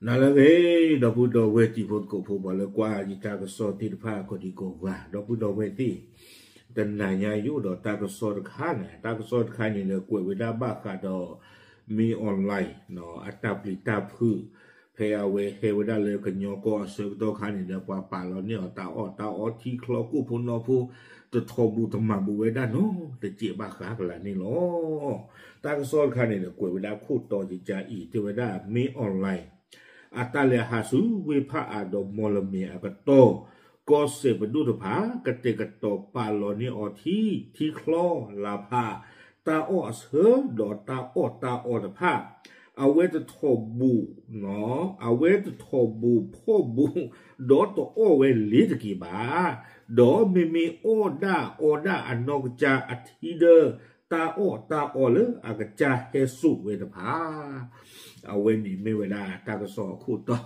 နၤလၢအဂ့ၤ ဒီပုၢ်ဒီဝဲၢ်တံၤဖိသကိးဖိ ပှၤလၢကွၢ်ယတၢ်ကစီၣ်သ့ၣ်တဖၣ်ကိးဒံကိးဂၤ ဒီပုၢ်ဒီဝဲၢ်သ့ၣ်, တနၤညါယအိၣ်ဒီးတၢ်ကစီၣ်တခါန့ၣ် တၢ်ကစီၣ်တခါန့ၣ်ဒီး ကွဲးဝဲဒၣ်ဘၣ်ဃးဒီး မင်းအောင်လှိုင် အတၢ်ပျံၤတၢ်ဖုး ဖဲအဝဲဟဲဝဲဒၣ်လၢကညီကီၢ်အဆၢကတီၢ်ခါန့ၣ်ဒီး ပှၤပာ်လီၤန့ၢ်အီၤတၢ်အီၣ်တၢ်အီထံချီကိၣ်ဖိနီၢ်ဖိ တထီၣ်ဘူးတမၤဘူးဝဲဒၣ်နီတစဲးဘၣ်ဃးကလၤန့ၣ်လီၤ. တၢ်ကစီၣ်တခါန့ၣ်ဒီး ကွဲးဝဲဒၣ်ခိၣ်တီကကါအံၤ တဲဝဲဒၣ် မင်းအောင်လှိုင် အတၢ်လဲၤဟးဆူဝ့ၢ်ဖးအးဒီးမီၢ်လမ့ၣ်အကတီၢ် ကီၢ်စဲၣ်ပဒိၣ်တဖၣ် ကတဲာ်ကတီၤပာ်လီၤန့ၢ်အီၤထံ ထံချီ လၢဖး တၢ်အီၣ်အဆၢဒီးတၢ်အီၣ်တၢ်အီတဖၣ် အဝဲတထီၣ်ဘူး အဝဲတထီၣ်ဘူးဖီၣ်ဘူး ဒီးတအီၣ်ဝဲလ့ၤတက့ၤဘၣ်. ဒီးမ့မ့ၢ်အီၣ်ဒၣ်အီဒၣ်အနီၢ်ကစၢ်အထံဒၢ တၢ်အီၣ်တၢ်အီလၢအကစၢ်ဟဲစိာ်ဝဲတဖၣ် အဝဲန့ၣ်မ့ၢ်ဝဲဒၣ်တၢ်ကစီၣ်အခိၣ်တီ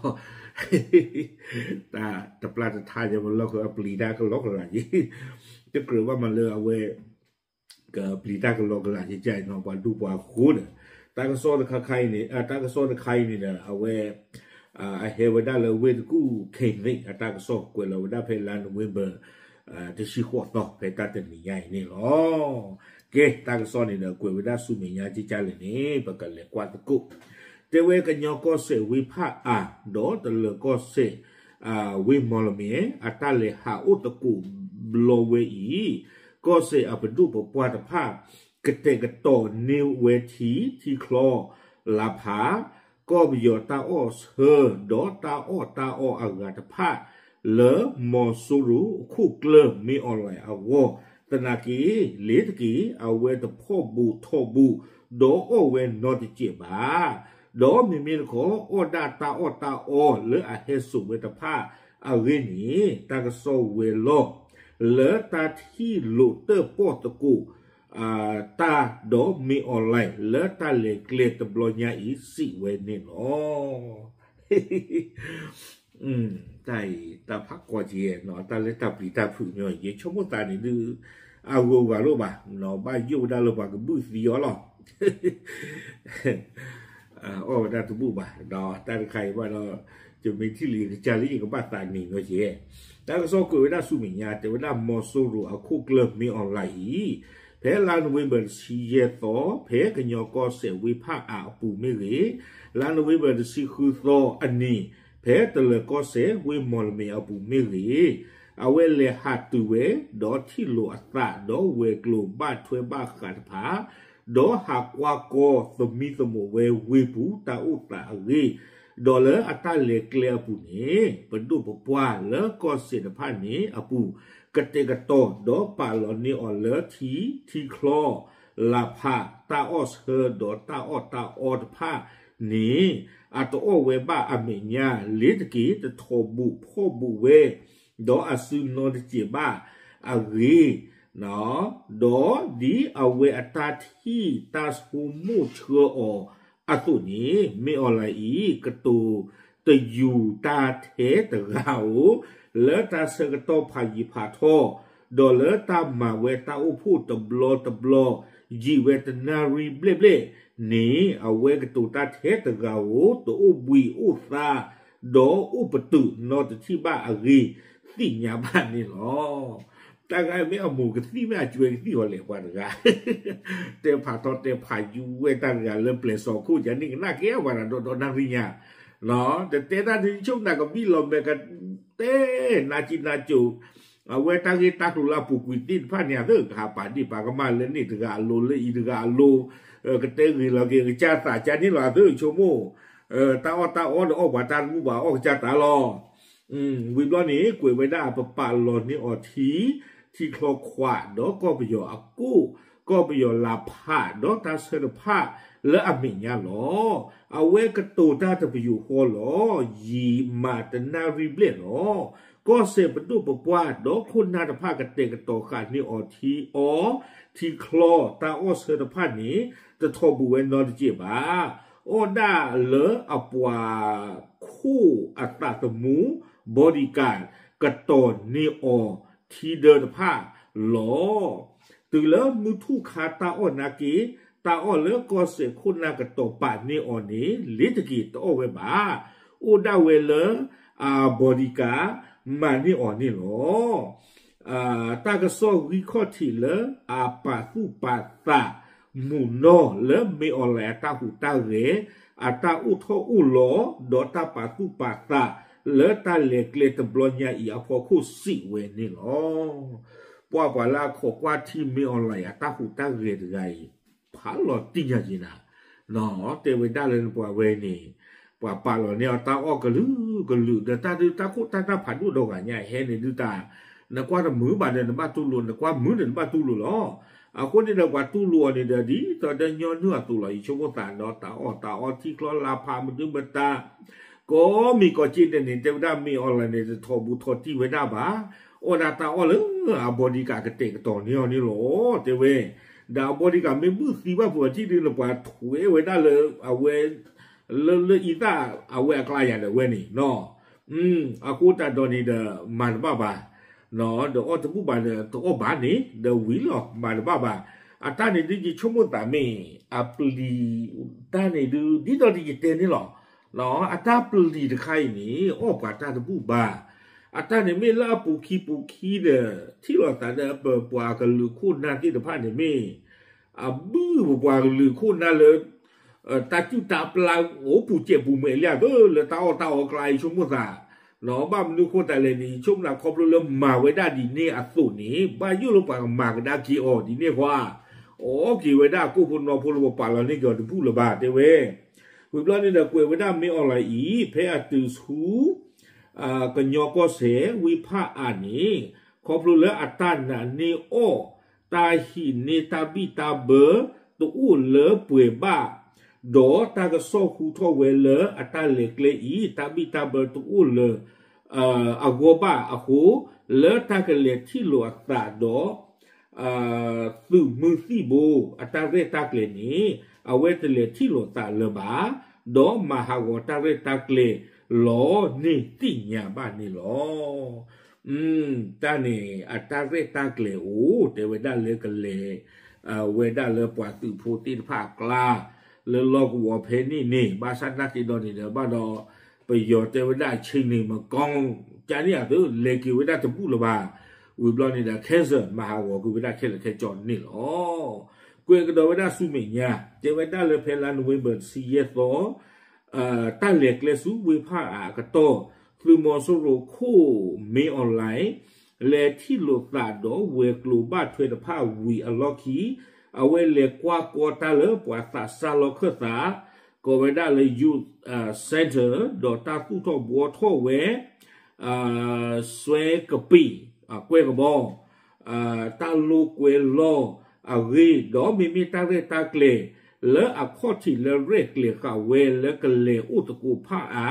တၢ်တပျၢ်တထါယဲ ပလီၢ်ဃၢအပျံၤတၢ်ကလီကလးယဲ တကြၢးဘၣ်မးလၢအဝဲ ကပျံၤတၢ်ကလီကလးယဲကန့ၣ် ပှၤဒူပှၤဃိန့ၣ် တၢ်ကစီၣ်တခါခါအံၤန့ၣ် တၢ်ကစီၣ်တခါအံၤန့ၣ်ဒီး အဝဲ အဟဲဝဲဒၣ်လၢဝ့ၢ်တကူၣ် ခ့ၣ်သ့ၣ် အတၢ်ကစီၣ်ကွဲးလီၤဝဲဒၣ်ဖဲလါ November တဆံဃိးသီ ဖဲတၢ်တနံၤညါအံၤန့ၣ်လီၤ. ကဲ တၢ်ကစီၣ်န့ၣ်ဒီး ကွဲးဝဲဒၣ်ဆူမဲာ်ညါကကါလဲၣ်န့ၣ် ပကလဲၤကွၢ်သကိး တဲဝဲကညီကီၢ်စဲၣ်ဝ့ၢ်ဖးအး ဒီးတလၢၤကီၢ်စဲၣ် ဝ့ၢ်မီၢ်လမ့ၣ် အတၢ်လဲၤဟးအိၣ်သကိးဘျီဝဲအံၤ ကီၢ်စဲၣ်အပဒိၣ်ပပှၢ်တဖၣ် ကတဲာ်ကတီၤန့ၢ်ဝဲထံ ထံချီ လၢဖး ကီၢ်ပယီၤတၢ်အီၣ်ဆၢ ဒီးတၢ်အီၣ်တၢ်အီအဂၤတဖၣ် လၢမီၤစိရိၤအခိၣ်ကျၢၢ် မင်းအောင်လှိုင် အဂီၢ် သနာ်က့ လ့ၤတက့ၤ အဝဲတဖီၣ်ဘူးထီၣ်ဘူး ဒီးအီၣ်ဝဲနီတစဲးဘၣ်. ဒီးမ့မ့ၢ်တခီ အီၣ်ဒၣ်တၢ်အီၣ်တၢ်အီလၢအဟဲစိာ်ဝဲတဖၣ်အဂ့ၢ်န့ၣ် တၢ်ကစီၣ်ဝဲၤလီၢ် လၢတၢ်ထံၣ်လိာ်တၢၣ်ပီၣ်သကိး တၢ်ဒီးမင်းအောင်လှိုင် လၢတၢ်လဲၤကျဲတဘျီညါအံၤ စံးဝဲန့ၣ်လီၤ. တၢ်အံၤ တၢ်ဖးကီက့ၤနီၤ တၢ်လၢတၢ်ပျံၤတၢ်ဖုးမ့ၢ် ယဆိကမိၣ်သးန့ၣ်ဒုး အဂုၤအဂၤလိၣ်ဘၣ် ဘၣ်ယိၣ်ဝဲဒၣ်လၢပှၤကဘုၣ်သံအီၤလီၤ. အီၣ်ဝဲဒၣ်တဘူၣ်ဘၣ် ဒီးတၢ်တခါအံၤဘၣ်ဒီး ယမ့ၢ်ထံၣ်လံကစၢ်လၢယကဘၣ်သးနံၤနီၤက့ၤ တၢ်ကစီၣ်ကွဲးဝဲဒၣ်ဆူမဲာ်ညါ တဲဝဲဒၣ်မီၤစိရိၤအခိၣ်ကျၢၢ် မင်းအောင်လှိုင် အံၤ ဖဲလါ November တဆံယဲၢ်သီ ဖဲကညီကီၢ်စဲၣ်ဝ့ၢ်ဖးအးအပူၤမ့ၢ်ဂ့ၤ, လါ November တဆံဃုသီအနံၤ ဖဲတလၢၤကီၢ်စဲၣ်ဝ့ၢ်မီၢ်လမ့ၣ်အပူၤမ့ၢ်ဂ့ၤ, အဝဲလဲၤဟးတုၤဝဲ ဒီးထံၣ်လိာ်အသး ဒီးဝဲၤကျိၤဘၣ်ထွဲဘၣ်ဃးတဖၣ် ဒီးဟးကွၢ်ကီသမံသမိးဝဲဝ့ၢ်ပူၤတၢ်အိၣ်သးအဂ့ၢ်, ဒီးလၢအတၢ်လဲၤကျဲအပူၤန့ၣ် ပဒိၣ်ပပှၢ်လၢကီၢ်စဲၣ်တဖၣ်န့ၣ်အပူၤ ကတဲာ်ကတီၤ ဒီးပာ်လီၤန့ၢ်အီၤလၢထံ ထံချီ လၢဖး တၢ်အီၣ်ဆၢ ဒီးတၢ်အီၣ်တၢ်အီတဖၣ်န့ၣ် အတအီၣ်ဝဲဘၣ်အမဲာ်ညါ လ့ၤတက့ၤ တထီၣ်ဘူးဖီၣ်ဘူးဝဲ ဒီးအစုနီတစဲးဘၣ်အဂ့ၢ်, ဒီးဒ်အဝဲအတၢ်ထံၣ်တၢ်ဆိကမိၣ်ဆှၢအီၤအသိးန့ၣ် မင်းအောင်လှိုင် အံၤ ကတိၤတယူၤတၢ်ထဲတဂၤဧိၤ, လၢတၢ်ဆၢကတီၢ်ဖးယံာ်ဖးထီ ဒီးလၢတၢ်မၤဝဲတၢ်အိၣ်ဖှိၣ်တဘျီတဘျီ ယံာ်ဝဲတနၣ်ရံၣ်ဘျဲၣ်ဘျဲၣ်န့ၣ် အဝဲကတိၤတၢ်ထဲတဂၤဧိၤ တအိၣ်ဘှံးအိၣ်သါ ဒီးအိၣ်ပတုာ်နီတထံၣ်ဘၣ်အဂ့ၢ် သ့ၣ်ညါဘၣ်န့ၣ်လီၤ. တၢ်ဂၤမ့ၢ်အမိၢ်ကသံၣ်မ့ၢ်အကွဲကသံၣ်အီၤလဲၣ် ပှၤတဂၤ တဲဖးထီတဲဖးယူၤဝဲတၢ်တဂၤလၢပျဲၢ်စီၤခိၣ် ယၤန့ၣ်ကနၣ်ကဲအဝဲဒၣ်ဒီဒီနၣ်ရံၣ်ညါ တတဲတၢ်ဒုးဆိကမိၣ်နၤကဘံၣ်လီၤမဲာ်ကတဲ နၤစံးနၤစိၤ အဝဲတၢ်ဂ့ၢ်တၢ်ကျိၤလၢအပူၤကွံာ်သ့ၣ်တဖၣ်န့ၣ် အသ့ၣ်ကဟးပာ်ဒ့ၣ်ပာ်ကမၣ်လၢန့ၣ်တဂၤအလိၤ လၢအံၤတဂၤအလိၤ ကတဲဂ့ၤလီၤက့ၤကစၢ်သးကါန့ၣ်လီၤ အသ့ၣ်ဆိကမိၣ် တၢ်အီၣ်တၢ်အီဒီးအီၣ်ပှၤတၢ်တဘူၣ်ဘၣ်အီၣ်ကစၢ်တၢ်လီၤ. ဝံၤဘျီန့ၣ် ကွဲးဝဲဒၣ် ပပာ်လီၤန့ၢ်အီၤထံ ထံချီခွး ဒီးကီၢ်ပယီၤအကိၣ် ကီၢ်ပယီၤလၢဖး ဒီးတၢ်ဆၢတဖၣ်လၢအမဲာ်ညါလီၤ. အဝဲကတိၤတၢ်တပယူာ်ဃီလီၤ. ယံာ်မးတနၣ်ရံၣ်ဘျဲၣ်လီၤ. ကီၢ်စဲၣ်ပဒိၣ်ပပှၢ် ဒီးခိၣ်နၢ်တဖၣ်ကတဲာ်ကတီၤဃာ်န့ၢ်အီၤထံအီ ထံချီ တၢ်အီၣ်ဆၢတဖၣ်န့ၣ် တထီၣ်ဘူးဝဲနီတစဲးဘၣ်. အီၣ်ဒၣ်လၢအပှၤခိၣ်အသးသမူ bodyguard ကတီၤန့ၢ်အီၤထံဒၢတဖၣ်လီၤ. တုၤလၢမုၢ်ထူၣ်ခါတၢ်အီၣ်နာ်က့ တၢ်အီၣ်လၢကီၢ်စဲၣ်ခိၣ်နၢ်ကတီၤပာ်န့ၢ်အီၤန့ၣ် လ့ၤတက့ၤတအီၣ်ဝဲဘၣ်. အိၣ်ဒၣ်ဝဲလၢ အ bodyguard မၤန့ၢ်အီၤန့ၣ်လီၤ. တၢ်ကစီၣ်ဂံၢ်ခီၣ်ထံးလၢအပာ်သူၣ်ပာ်သးမုာ်နီၢ်လၢမ့ၢ်အီၤလၢအတၢ်ဟူးတၢ်ဂဲၤ အတၢ်အိၣ်ထီၣ်အိၣ်လီၤ ဒီးတၢ်ပာ်သူၣ်ပာ်သးလၢတၢ်လဲၤကျဲတဘျီညါအံၤအဖီခိၣ်စံးဝဲန့ၣ်လီၤ. ပှၤပှၤလၢအခိးကွၢ်ထံမ့ၢ်အီၤလၢအတၢ်ဟူးတၢ်ဂဲၤတဂၤအံၤ ဖးလီၤတံၢ်ညါက့ၤနၤ တဲဝဲဒၣ်လၢနပှၤဝဲန့ၣ် ပှၤပာ်လီၤန့ၢ်အီၤတၢ်အီၣ်ကလုာ်ကလုာ် ဒီးတၢ်ဒုးတၢ်ခိၣ်တၢ်တၢ်ဖးဒိၣ်ဒီဂၤညါဟဲန့ၣ်ဒုးတၢ် နကွၢ်တမုာ်ဘၣ်ဒီးနဘၣ်တူၢ်လိာ် နကွၢ်မုာ်ဒီးနဘၣ်တူၢ်လိာ်လီၤ. အဃိန့ၣ်ဒီးပှၤတူၢ်လိာ်အီၤန့ၣ်ဒီး ဒ်သိးဒီးညီနုၢ်အသိးလီၤ. ယဆိကမိၣ်သးဒီးတၢ်အီၣ်တၢ်အီထံချီလါဖးမနုၤမတၤ ကိးမံၤကိးက့ဒဲးန့ၣ် တဲဝဲဒၣ်မ့ၢ်အီၤလၢန့ၣ် တထီၣ်ဘူးထီၣ်တံၢ်ဝဲဒၣ်ဘၣ်. အီၣ်ဒၣ်တၢ်အီၣ်လၢအ bodyguard ကတဲာ်ကတီၤန့ၢ်အီၤန့ၣ်လီၤ တဲဝဲ. ဒီးအ bodyguard မ့ၢ်ဘုၣ်သံဘၣ်ဖုးအီၤထံၣ်ဒုး နပှၤထွဲဝဲဒၣ်လၢအဝဲ လၢလၢအံသၣ်အဝဲအကျါယၤဒီးဝဲန့ၣ် အဃိတၢ်ဒီးန့ၣ်ဒီးမၤတဘၣ်ဘၣ် ဒီးအီၣ်တဘူၣ်ဘၣ်ဒီးတအီၣ်ဘၣ်န့ၣ် ဒီးဝံၤလီၤမၤတဘၣ်ဘၣ်. အတၢ်န့ၣ်ဒုးယဆိကမိၣ်သးမ့ၢ် အပျံၤတၢ်န့ၣ်ဒုး ဒ်သိးဒီးယတဲန့ၣ်လီၤ. အတၢ်ပျံၤတခါအံၤန့ၣ် အီၣ်ပှၤတၢ်တဘူၣ်ဘၣ်. အတၢ်န့ၣ်မ့ၢ်လၢအပူၤခံပူၤခံဒီး ထံၣ်လိာ်သးဒီးပပှၤကလုာ်ခိၣ်နၢ်သ့ၣ်တဖၣ်န့ၣ်မ့ၢ် အဘုၣ်ပပှၤကလုာ်ခိၣ်နၢ်လၢ တၢ်ကူၣ်တၢ်ပျၢ်အိၣ်ပူၤစဲးပူၤမဲာ်လံဧါ လၢတၢ်အီၣ်တၢ်အီအကျါ ယဆိကမိၣ်သး ဘၣ်မနုၤဃိသတးလဲၣ်န့ၣ် ယဆိကမိၣ်သးခီဖျိလၢမၤဝဲဒၣ်ဒ်န့ၣ်အသိးန့ၣ် ဘၣ်ယိၣ်လၢပှၤကမၤကဒါက့ၤအီၤဒ်န့ၣ်ဃီဧါ. အီၣ်က့ၤဝဲဒၣ်ကိၣ်ဖိနီဖိလၢပပာ်လီၤန့ၢ်က့ၤအီၤတဘူၣ်လၢၤဘၣ် တဲဝဲ. ဝံၤဘျီန့ၣ်ဒီးကွဲးဝဲဒၣ်မ့ၢ်အီၤလၢအံၤ ဖဲအတုၤဆူ ကညီကီၢ်စဲၣ်ဝ့ၢ်ဖၣ်အးန့ၣ် ခီဖျိလၢအတၢ်နာ်န့ၢ်အီၣ် တၢ်ဟံးန့ၢ်တၢ်ဘံၣ်တၢ်ဘၢ တအိၣ်လၢပှဲၤဘၣ်, ဒီးတၢ်ကစီၣ်ဟူထီၣ်ဝဲလၢအတၢ်လဲၤကျဲအံၤ တၢ်ဘံၣ်တၢ်ဘၢတအိၣ်လၢ အဂီၢ်ဘၣ်အဃိ, လၢတၢ်ကလဲၤထံၣ်လိာ်အသးဒီး သုးမုၢ်သံၣ်ဘိ အတၢ်ရဲၣ်တၢ်ကျဲၤန့ၣ် အဝဲတလဲၤထံၣ်လိာ်သးလၢၤဘၣ်, ဒီးမၤဟးဂီၤတၢ်ရဲၣ်တၢ်ကျဲၤလီၤန့ၣ်သ့ၣ်ညါဘၣ်န့ၣ်လီၤ. တၢ်န့ၣ် အတၢ်ရဲၣ်တၢ်ကျဲၤအိၣ် တဲဝဲဒၣ်လၢကလဲၤ ဝဲဒၣ်လၢပှၤသုးဖိသ့ၣ်တဖၣ်အကျါ လၢလီၢ်ကဝီၤဖဲန့ၣ်န့ၣ် ဘၣ်ဆၣ်နာ်က့ဒီးန့ၣ်ဒီး ဘၣ်ဒီး ပယီၤတဲဝဲဒၣ် ဆ့ၣ်န့ၣ်မကီ ကန့ၣ်အသု လဲၤက့ၤဝဲဒၣ်တဘူၣ်လၢၤဘၣ်. ဝံၤဘျီန့ၣ်ဒီး cancel မၤဟးဂီၤကွံာ်ဝဲဒၣ်ခဲလၢာ်ခဲဆ့န့ၣ်လီၤ. ကွဲးကဒီးဝဲဒၣ်ဆူမဲာ်ညါ တဲဝဲဒၣ်လၢဖဲလါနိၣ်ဝ့ဘၢၣ်တဆံယဲၢ်သီ တၢ်လဲၤကျဲဆူဝ့ၢ်ဖၣ်အးအကတီၢ် သုးမီၤစိရိၤခိၣ်မ့ၢ်အီၣ်လဲၣ် လဲၤထံၣ်လိာ်သးဒီးဝဲၤကျိၤဘၣ်ထွဲတဖၣ်ဝံၤအလီၢ်ခံ အဝဲလဲၤကွၢ်ကီတၢ်လၢပှၤသးစၢ်လီၢ်ခၢၣ်သး ကိးဝဲဒၣ်လၢ Youth Center ဒီးတၢ်သူၣ်ထီၣ်ဘှီထီၣ်ဝဲ စွဲကပ့ၤ ကွဲကဘီ တၢ်လိာ်ကွဲလီၤအဂ့ၢ် ဒီးမ့မ့ၢ်တၢ်ရဲၣ်တၢ်ကျဲၤ လၢအခီၣ်ထံးလၢရဲၣ်ကျဲၤဃာ်ဝဲလၢကလဲၤအိၣ်သကိးဖၣ်အါ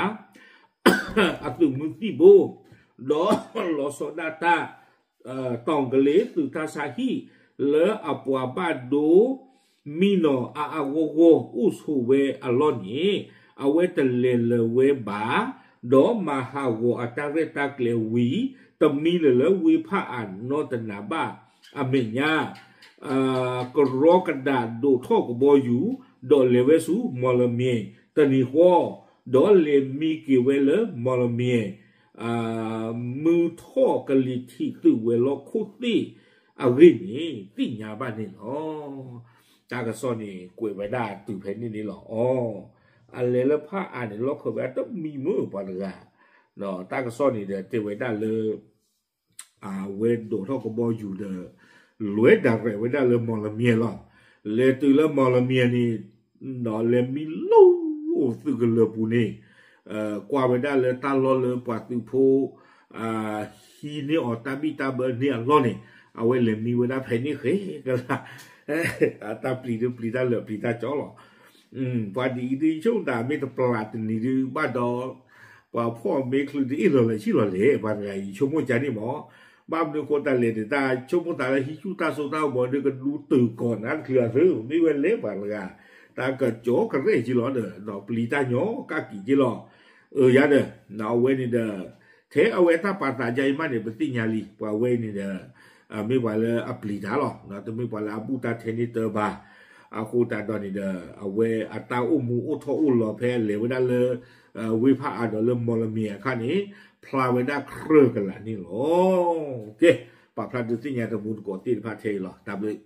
အသုးမုၢ်သံၣ်ဘိ ဒီးလီၤဆီဒၣ်တၢ် တီၢ်ကလ့ၤသုးတၢ်ဆါဟံၣ် လၢအပှၤဘၣ်ဒိ မံနီၤအါအါဂီၢ်ဂီၢ်အိၣ်ဆိးဝဲအလီၢ်န့ၣ် အဝဲတလဲၤလၢၤဝဲဘၣ်, ဒီးမၤဟးဂီၤအတၢ်ရဲၣ်တၢ်ကျဲၤဝံၤ တမံလၢၤလၢဝ့ၢ်ဖၣ်အးနီတနၤဘၣ် အမဲာ်ညါ ကရီကဒးဒိးထီၣ်ကဘီယူၤ ဒီးလဲၤဝဲဆူမီၢ်လမၠဲၣ်တနံၤဃီ, ဒီးလဲၤမံက့ၤဝဲလၢမီၢ်လမၠဲၣ် မုၢ်ထီၣ်ကလံၤထံးသုးဝဲၤလီၢ်ခိၣ်သ့ၣ်အဂ့ၢ်န့ၣ် သ့ၣ်ညါဘၣ်န့ၣ်လီၤ. တၢ်ကစီၣ်န့ၣ် ကွဲးဝဲဒၣ်တုၤဖဲန့ၣ်န့ၣ်လီၤ. အလဲၤလၢဖၣ်အးန့ၣ် လီၢ်ခၢၣ်ဝဲဒၣ်တမံၤမုၢ်ပှၤတဂၤ, တၢ်ကစီၣ်န့ၣ်ဒီးတဲဝဲဒၣ်လၢ အဝဲဒိးထီၣ်ကဘီယူၤဒီး လဲၤဒၣ်ရဲၣ်ဝဲဒၣ်လၢမီၢ်လမၠဲၣ်လီၤ. လဲၤတုၤလၢမီၢ်လမၠဲၣ်န့ၣ် ဒီးလဲၤမံလီၤသုးကလၢၤပူၤန့ၣ် ကွၢ်ဝဲဒၣ်လၢတၢ်လီၢ်လၢပှၤသုးဖိ ဟံးန့ၢ်အီၤတၢ်ဘံၣ်တၢ်ဘၢန့ၢ်အလီၢ်န့ၣ် အဝဲလဲၤမံဝဲဒၣ်ဖဲန့ၣ်ဃ့ကလၢ် တၢ်ပျံၤဒုးပျံၤတၢ်လၢာ်ပျံၤတၢ်ကၠီလီၤ. ပှၤဒ်အံၤဒ်ဆိကမိၣ်သးမ့ၢ်တပျၢ်တနံၤဒုးဘၣ်ဒီး ပှၤဖီၣ်မ့ၢ်ချုးတအ့ၣ်လီၤလၢဆံၣ်လီၤလဲၣ် ပှၤတဂၤအံၤ ဆိကမိၣ်ကန့ၣ်မး, ဘၣ်မနုၤဃိသတးလဲၣ်န့ၣ် တၢ်ဆိကမိၣ်သးလၢဟံးဆူၣ်တၢ်စိတၢ်ကမီၤဒုးကဒူတၢၢ်ကီၢ်နၤတချုးအသု မ့ၢ်ဝဲလဲၣ်ပှၤတဂၤ, တၢ်ကကၠီကရဲၣ်က့လီၤဒီး ဒီးပျံၤတၢ်ညီကၣ်ကံးက့လီၤ. အၢ ယၤဒီး အဝဲန့ၣ်ဒီး ထဲအဝဲတၢ်ပာ်သးယါအံၤမးန့ၣ် ပသ့ၣ်ညါလံ ပှၤဝဲအံၤန့ၣ်ဒီး မ့ၢ်ပှၤလၢအပျံၤတၢ်လီၤ, တမ့ၢ်ပှၤလၢအဘူၣ်တၢ်ထဲန့ၣ်တၢ်ဘၣ်. အဃိသတးဒီးန့ၣ်ဒီး အဝဲအတၢ်အိၣ်မူအိၣ်ထီၣ်အိၣ်လီၤဖဲလဲၤဝဲဒၣ်လၢ ဝ့ၢ်ဖးအါဒီးလၢမီၢ်လမံၤအခါန့ၣ် ဖျါဝဲဒၣ်ကြၢးကလာ်န့ၣ်လီၤ. ကဲ, ပာ်ဖျါဒုးသ့ၣ်ညါတမူတကိးသ့ၣ်တဖၣ်ထဲအံၤလီၤ. တၢ်ဘျုး